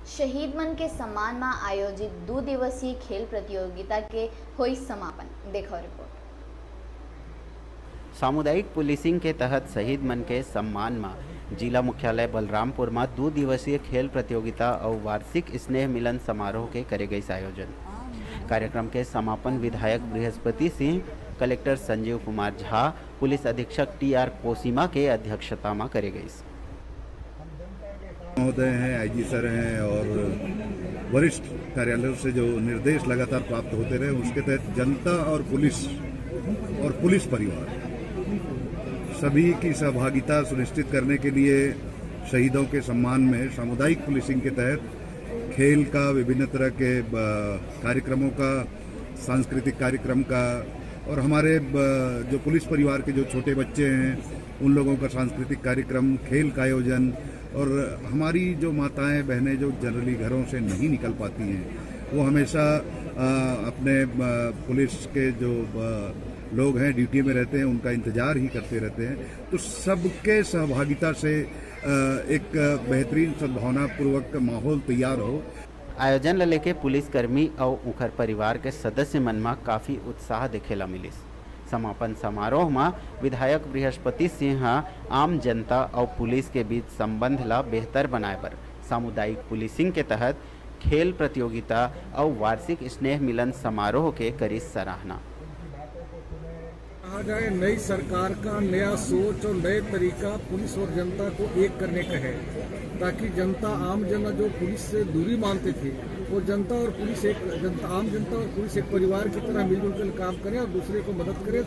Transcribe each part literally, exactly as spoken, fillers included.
शहीद मन के सम्मान म आयोजित दू दिवसीय खेल प्रतियोगिता के होइस समापन। देखव रिपोर्ट। सामुदायिक पुलिसिंग के तहत शहीद मन के सम्मान म जिला मुख्यालय बलरामपुर म दू दिवसीय खेल प्रतियोगिता अउ वार्षिक स्नेह मिलन समारोह के करे गइस आयोजन। कार्यक्रम के समापन विधायक बृहस्पति सिंह, कलेक्टर संजीव कुमार झा, पुलिस अधीक्षक टी आर कोसीमा के अध्यक्षता म करे गइस। महोदय हैं, आईजी सर हैं और वरिष्ठ कार्यालयों से जो निर्देश लगातार प्राप्त होते रहे, उसके तहत जनता और पुलिस और पुलिस परिवार सभी की सहभागिता सुनिश्चित करने के लिए शहीदों के सम्मान में सामुदायिक पुलिसिंग के तहत खेल का, विभिन्न तरह के कार्यक्रमों का, सांस्कृतिक कार्यक्रम का, और हमारे जो पुलिस परिवार के जो छोटे बच्चे हैं, उन लोगों का सांस्कृतिक कार्यक्रम, खेल का आयोजन, और हमारी जो माताएं बहनें जो जनरली घरों से नहीं निकल पाती हैं, वो हमेशा अपने पुलिस के जो लोग हैं, ड्यूटी में रहते हैं, उनका इंतज़ार ही करते रहते हैं। तो सबके सहभागिता से एक बेहतरीन सद्भावनापूर्वक माहौल तैयार हो। आयोजन ल लेके पुलिसकर्मी अउ उंखर परिवार के सदस्य मन म काफी उत्साह देखे ल मिलिस। समापन समारोह म विधायक बृहस्पति सिंह ह आम जनता अउ पुलिस के बीच संबंध ल बेहतर बनाए बर सामुदायिक पुलिसिंग के तहत खेल प्रतियोगिता अउ वार्षिक स्नेह मिलन समारोह के करिस सराहना। कहा जाए, नई सरकार का नया सोच और नए तरीका पुलिस और जनता को एक करने का है, ताकि जनता, आम जन जो पुलिस से दूरी मानते थे, वो जनता और पुलिस एक, जनता, आम जनता और पुलिस एक परिवार की तरह मिलजुल कर काम करें और दूसरे को मदद करें,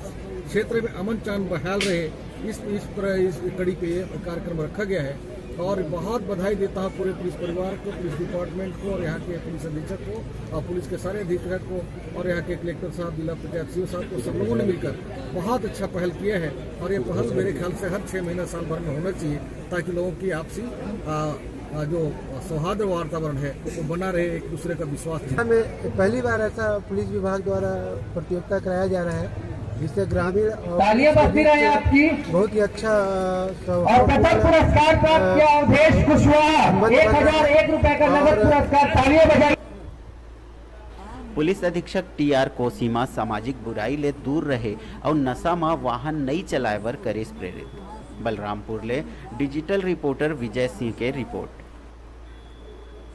क्षेत्र में अमन चैन बहाल रहे। इस इस, प्र, इस कड़ी पे ये कार्यक्रम रखा गया है और बहुत बधाई देता हूँ पूरे पुलिस परिवार को, पुलिस डिपार्टमेंट को और यहाँ के पुलिस अधीक्षक को और पुलिस के सारे अधीक्षक को और यहाँ के कलेक्टर साहब, जिला पंचायत सीओ साहब को, सब लोगों ने मिलकर बहुत अच्छा पहल किया है। और ये पहल मेरे ख्याल से हर छः महीना, साल भर में होना चाहिए, ताकि लोगों की आपसी आ, आ, जो सौहार्द वातावरण है, वो बना रहे, एक दूसरे का विश्वास जीते। में पहली बार ऐसा पुलिस विभाग द्वारा प्रतियोगिता कराया जा रहा है, जिससे ग्रामीण और तालियां बजती रहे आपकी। बहुत ही अच्छा और प्रथम पुरस्कार प्राप्त किया अवधेश कुशवाहा, एक हजार एक रुपए का नगद पुरस्कार। तालियां बजाइए। पुलिस अधीक्षक टी आर कोसीमा सामाजिक बुराई ले दूर रहे अउ नशा म वाहन नइ चलाए बर करिस प्रेरित। बलरामपुर ले डिजिटल रिपोर्टर विजय सिंह के रिपोर्ट।